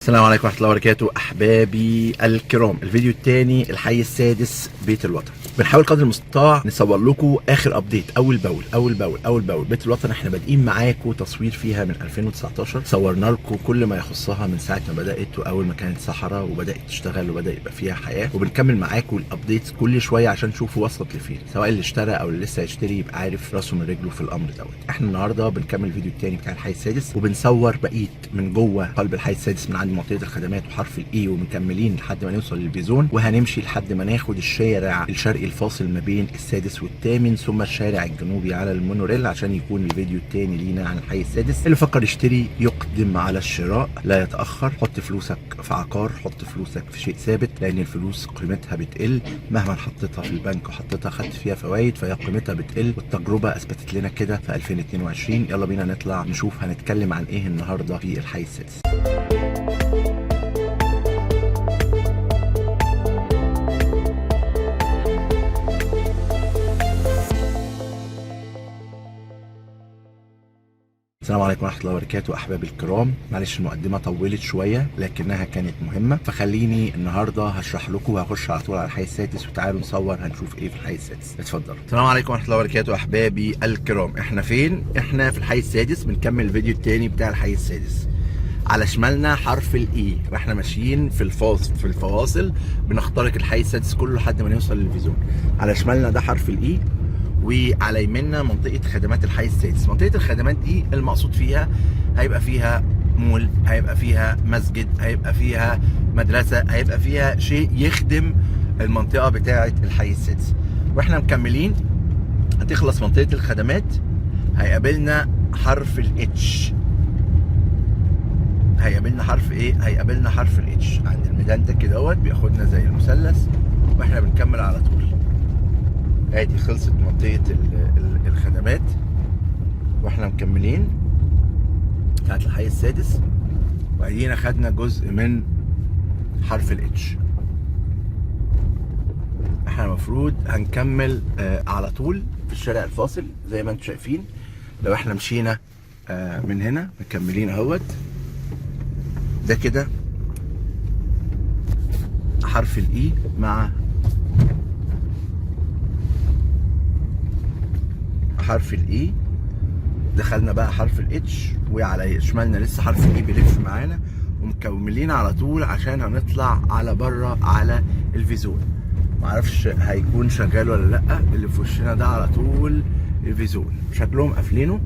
السلام عليكم ورحمة الله وبركاته أحبابي الكرام. الفيديو الثاني الحي السادس بيت الوطن. بنحاول قدر المستطاع نصور لكم آخر update أول باول أول باول أول باول. بيت الوطن احنا بادئين معاكم تصوير فيها من 2019، صورنا لكم كل ما يخصها من ساعة ما بدأت وأول ما كانت صحراء وبدأت تشتغل وبدأ يبقى فيها حياة، وبنكمل معاكم ال updates كل شوية عشان تشوفوا وصلت لفين، سواء اللي اشترى أو اللي لسه هيشتري يبقى عارف راسه من رجله في الأمر دوت. احنا النهارده بنكمل الفيديو الثاني بتاع الحي السادس، وبنصور بقية من جوه قلب الحي السادس من عند منطقة الخدمات وحرف ال E، ومكملين لحد ما نوصل لل V Zone، وهنمشي لحد ما ناخد الشارع الشرقي الفاصل ما بين السادس والثامن، ثم الشارع الجنوبي على المونوريل، عشان يكون الفيديو الثاني لينا عن الحي السادس. اللي فكر يشتري يقدم على الشراء، لا يتاخر. حط فلوسك في عقار، حط فلوسك في شيء ثابت، لان الفلوس قيمتها بتقل مهما حطيتها في البنك وحطيتها خدت فيها فوائد، فهي قيمتها بتقل، والتجربة اثبتت لنا كده في 2022. يلا بينا نطلع نشوف هنتكلم عن ايه النهارده في الحي السادس. السلام عليكم ورحمة الله وبركاته أحبابي الكرام. معلش المقدمة طولت شوية لكنها كانت مهمة، فخليني النهاردة هشرح لكم وهخش على طول على الحي السادس، وتعالوا نصور هنشوف ايه في الحي السادس. اتفضلوا. السلام عليكم ورحمة الله وبركاته أحبابي الكرام. احنا فين؟ احنا في الحي السادس، بنكمل الفيديو التاني بتاع الحي السادس. على شمالنا حرف ال E، واحنا ماشيين في الفواصل بنخترق الحي السادس كله لحد ما نوصل لل V Zone. على شمالنا ده حرف ال E، وعلى يميننا منطقة خدمات الحي السادس. منطقة الخدمات دي المقصود فيها هيبقى فيها مول، هيبقى فيها مسجد، هيبقى فيها مدرسه، هيبقى فيها شيء يخدم المنطقة بتاعه الحي السادس. واحنا مكملين هتخلص منطقة الخدمات، هيقابلنا حرف ال H. هيقابلنا حرف ايه؟ هيقابلنا حرف ال H عند الميدان ده كده، بياخدنا زي المثلث واحنا بنكمل على طول. ادي خلصت منطقة الخدمات واحنا مكملين بتاعت الحي السادس، وادينا خدنا جزء من حرف ال H. احنا المفروض هنكمل على طول في الشارع الفاصل زي ما انتم شايفين. لو احنا مشينا من هنا مكملين اهوت، ده كده حرف ال E مع حرف ال E. دخلنا بقى حرف ال H، وعلى شمالنا لسه حرف ال E بيلف معانا، ومكملين على طول عشان هنطلع على بره على ال V Zone. معرفش هيكون شغال ولا لا. اللي في وشنا ده على طول ال V Zone، شكلهم قافلينه.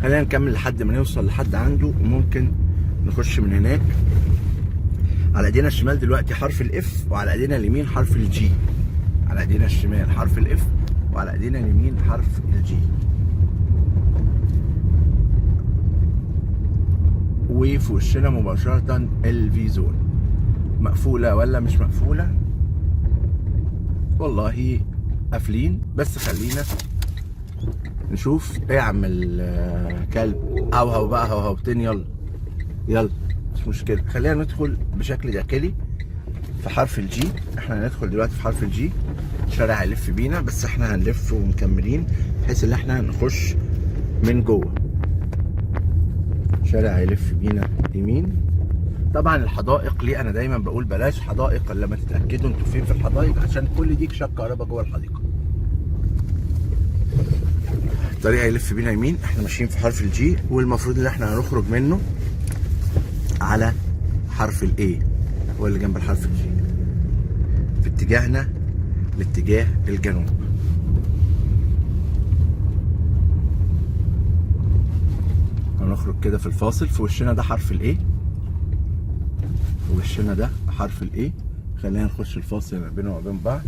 خلينا نكمل لحد ما نوصل لحد عنده، وممكن نخش من هناك. على ايدينا الشمال دلوقتي حرف ال F، وعلى ايدينا اليمين حرف ال G. على ايدينا الشمال حرف ال F، وعلى ايدينا اليمين حرف ال G. وفي وشنا مباشرة ال V Zone. مقفولة ولا مش مقفولة؟ والله قافلين، بس خلينا نشوف. ايه يا عم الكلب؟ هوهو بقى، هوهوتين. يلا يلا مش مشكلة. خلينا ندخل بشكل داخلي في حرف ال G. احنا هندخل دلوقتي في حرف ال G. الشارع هيلف بينا، بس احنا هنلف ومكملين بحيث ان احنا نخش من جوه. شارع هيلف بينا يمين. طبعا الحدائق، ليه انا دايما بقول بلاش حدائق الا لما تتاكدوا انتوا فين في الحدائق، عشان كل دي شك كهرباء جوه الحديقة. الطريق هيلف بينا يمين، احنا ماشيين في حرف ال G، والمفروض ان احنا هنخرج منه على حرف ال A، هو اللي جنب الحرف ال G، في اتجاهنا لاتجاه الجنوب. هنخرج كده في الفاصل. في وشنا ده حرف ال A، في وشنا ده حرف ال A. خلينا نخش الفاصل ما بينهم وبين بعض.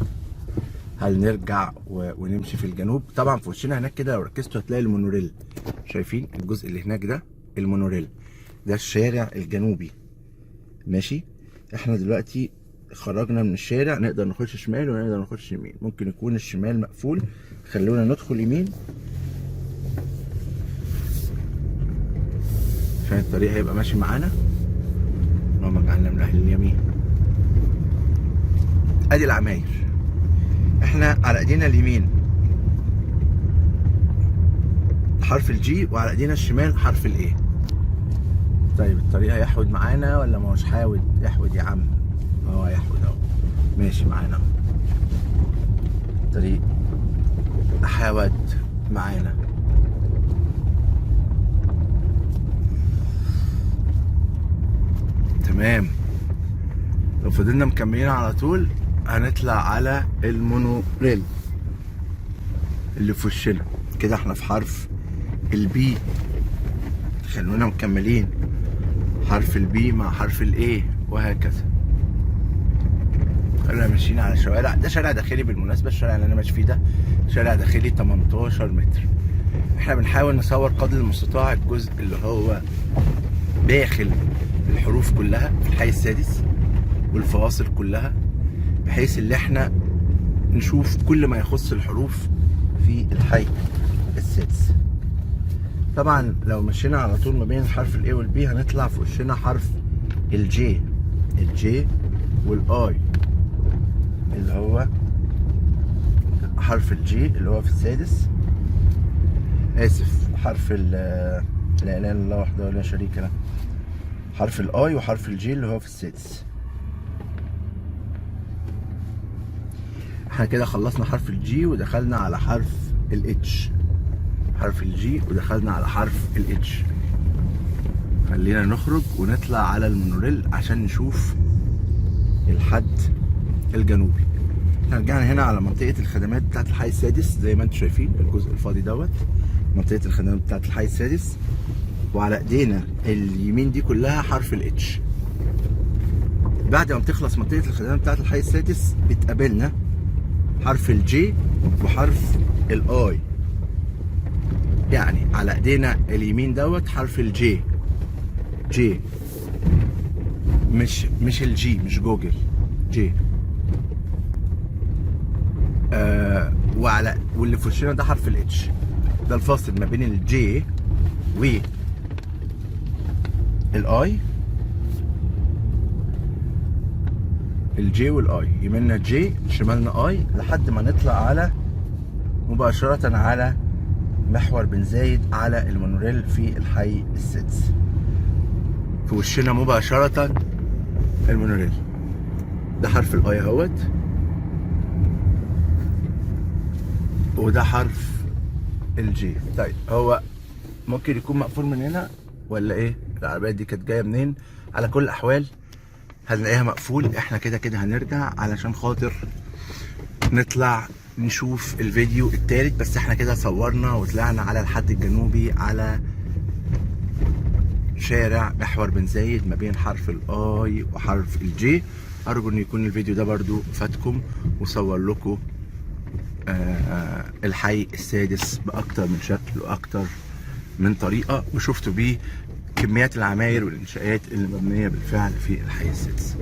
هل نرجع ونمشي في الجنوب؟ طبعا في وشنا هناك كده لو ركزتوا هتلاقي المونوريل. شايفين الجزء اللي هناك ده؟ المونوريل ده الشارع الجنوبي. ماشي، احنا دلوقتي خرجنا من الشارع، نقدر نخش شمال ونقدر نخش يمين. ممكن يكون الشمال مقفول، خلونا ندخل يمين عشان الطريق هيبقى ماشي معانا. اللهم اجعلنا من اهل اليمين. ادي العماير، احنا على ايدينا اليمين حرف ال G، وعلى ايدينا الشمال حرف ال A. طيب الطريق هيحود معانا ولا ما هوش حاود؟ يحود يا عم، اه هيحود اهو، ماشي معانا الطريق، حاود معانا. تمام. لو فضلنا مكملين على طول هنطلع على المونوريل اللي في وشنا كده. احنا في حرف ال B، خلونا مكملين حرف ال B مع حرف ال A وهكذا. خلونا ماشيين على شوارع، ده شارع داخلي بالمناسبة، الشارع اللي انا ماشي فيه ده شارع داخلي 18 متر. احنا بنحاول نصور قدر المستطاع الجزء اللي هو داخل الحروف كلها في الحي السادس والفواصل كلها، بحيث اللي احنا نشوف كل ما يخص الحروف في الحي السادس. طبعا لو مشينا على طول ما بين الحرف ال A وال B هنطلع في وشنا حرف ال J، ال J وال I اللي هو حرف ال J اللي هو في السادس، اسف حرف ال لا اله الا الله وحده لا شريك له، حرف ال I وحرف ال J اللي هو في السادس. احنا كده خلصنا حرف ال G ودخلنا على حرف ال H، حرف ال G ودخلنا على حرف ال H. خلينا نخرج ونطلع على المونوريل عشان نشوف الحد الجنوبي. احنا رجعنا هنا على منطقة الخدمات بتاعت الحي السادس زي ما انتم شايفين الجزء الفاضي دوت منطقة الخدمات بتاعت الحي السادس، وعلى ايدينا اليمين دي كلها حرف ال H. بعد ما بتخلص منطقة الخدمات بتاعت الحي السادس بتقابلنا حرف ال J وحرف ال I، يعني على ايدينا اليمين دوت حرف ال J، J مش ال G، مش جوجل، J. وعلى واللي في وشنا ده حرف ال H، ده الفاصل ما بين ال J و ال I، ال J وال I، يميننا J شمالنا I، لحد ما نطلع على مباشرة على محور بن زايد على المونوريل في الحي السادس. في وشنا مباشرة المونوريل، ده حرف ال I اهوت، وده حرف ال J. طيب هو ممكن يكون مقفول من هنا ولا ايه؟ العربية دي كانت جاية منين؟ على كل الاحوال هنلاقيها مقفول. احنا كده كده هنرجع علشان خاطر نطلع نشوف الفيديو التالت، بس احنا كده صورنا وطلعنا على الحد الجنوبي على شارع محور بن زايد ما بين حرف ال I وحرف ال J. ارجو ان يكون الفيديو ده برضو فاتكم وصور لكم الحي السادس باكتر من شكل واكتر من طريقة، وشفتوا بيه كميات العماير والانشاءات اللي مبنية بالفعل في الحي السادس.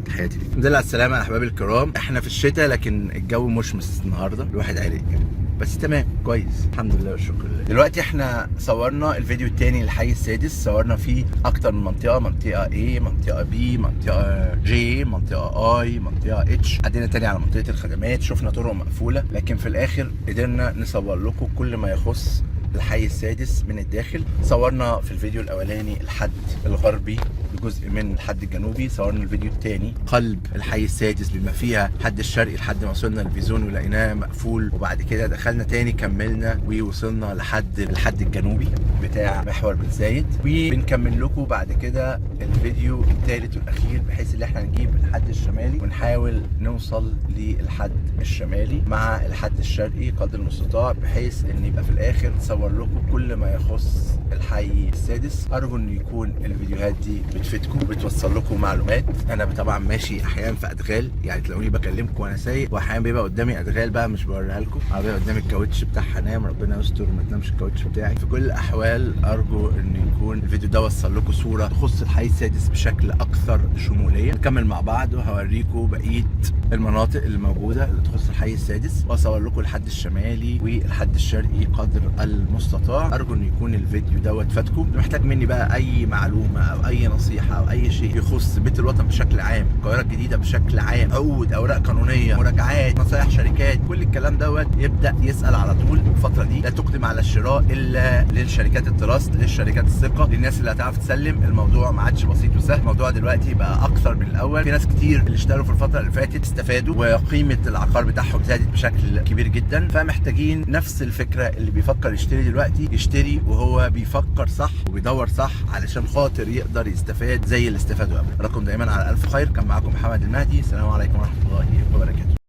تحياتي ليكم. الحمد لله على السلامة يا احبابي الكرام. احنا في الشتاء لكن الجو مشمس النهارده، الواحد عرق يعني، بس تمام كويس الحمد لله والشكر لله. دلوقتي احنا صورنا الفيديو الثاني للحي السادس، صورنا فيه اكتر من منطقة، منطقة A، منطقة B، منطقة J، منطقة I، منطقة H. عدينا تاني على منطقة الخدمات، شفنا طرق مقفولة، لكن في الاخر قدرنا نصور لكم كل ما يخص الحي السادس من الداخل. صورنا في الفيديو الاولاني الحد الغربي بجزء من الحد الجنوبي، صورنا الفيديو الثاني قلب الحي السادس بما فيها الحد الشرقي لحد ما وصلنا الفيزون ولقيناه مقفول، وبعد كده دخلنا تاني كملنا ووصلنا لحد الحد الجنوبي بتاع محور بن زايد. وبنكمل لكم بعد كده الفيديو الثالث والاخير بحيث ان احنا نجيب الحد الشمالي ونحاول نوصل للحد الشمالي مع الحد الشرقي قدر المستطاع، بحيث ان يبقى في الاخر تصور لكم كل ما يخص الحي السادس. ارجو ان يكون الفيديوهات دي بتفيدكم بتوصل لكم معلومات. انا طبعا ماشي احيانا في ادغال، يعني تلاقوني بكلمكم وانا سايق، واحيانا بيبقى قدامي ادغال بقى مش بوريها لكم، عربية قدامي الكاوتش بتاعها نام، ربنا يستر ما تنامش الكاوتش بتاعي. في كل الاحوال ارجو ان يكون الفيديو ده وصل لكم صوره تخص الحي السادس بشكل اكثر شمولية. نكمل مع بعض وهوريكم بقية المناطق اللي موجودة اللي تخص الحي السادس، واصور لكم الحد الشمالي والحد الشرقي قدر المستطاع. المستطاع. ارجو ان يكون الفيديو دوت فاتكم. محتاج مني بقى اي معلومة او اي نصيحة او اي شيء يخص بيت الوطن بشكل عام، القاهرة الجديدة بشكل عام، عقود، اوراق قانونية، مراجعات، نصايح شركات، كل الكلام دوت يبدا يسال على طول. الفترة دي لا تقدم على الشراء الا للشركات ال trust، للشركات الثقة، للناس اللي هتعرف تسلم. الموضوع ما عادش بسيط وسهل، الموضوع دلوقتي بقى اكثر من الاول. في ناس كتير اللي اشتروا في الفترة اللي فاتت استفادوا وقيمه العقار بتاعهم زادت بشكل كبير جدا. فمحتاجين نفس الفكرة، اللي بيفكر يشتري دلوقتي يشتري وهو بيفكر صح وبيدور صح علشان خاطر يقدر يستفاد زي اللي استفادوا قبل. رقم دايما على الف خير. كان معاكم محمد المهدي، السلام عليكم ورحمة الله وبركاته.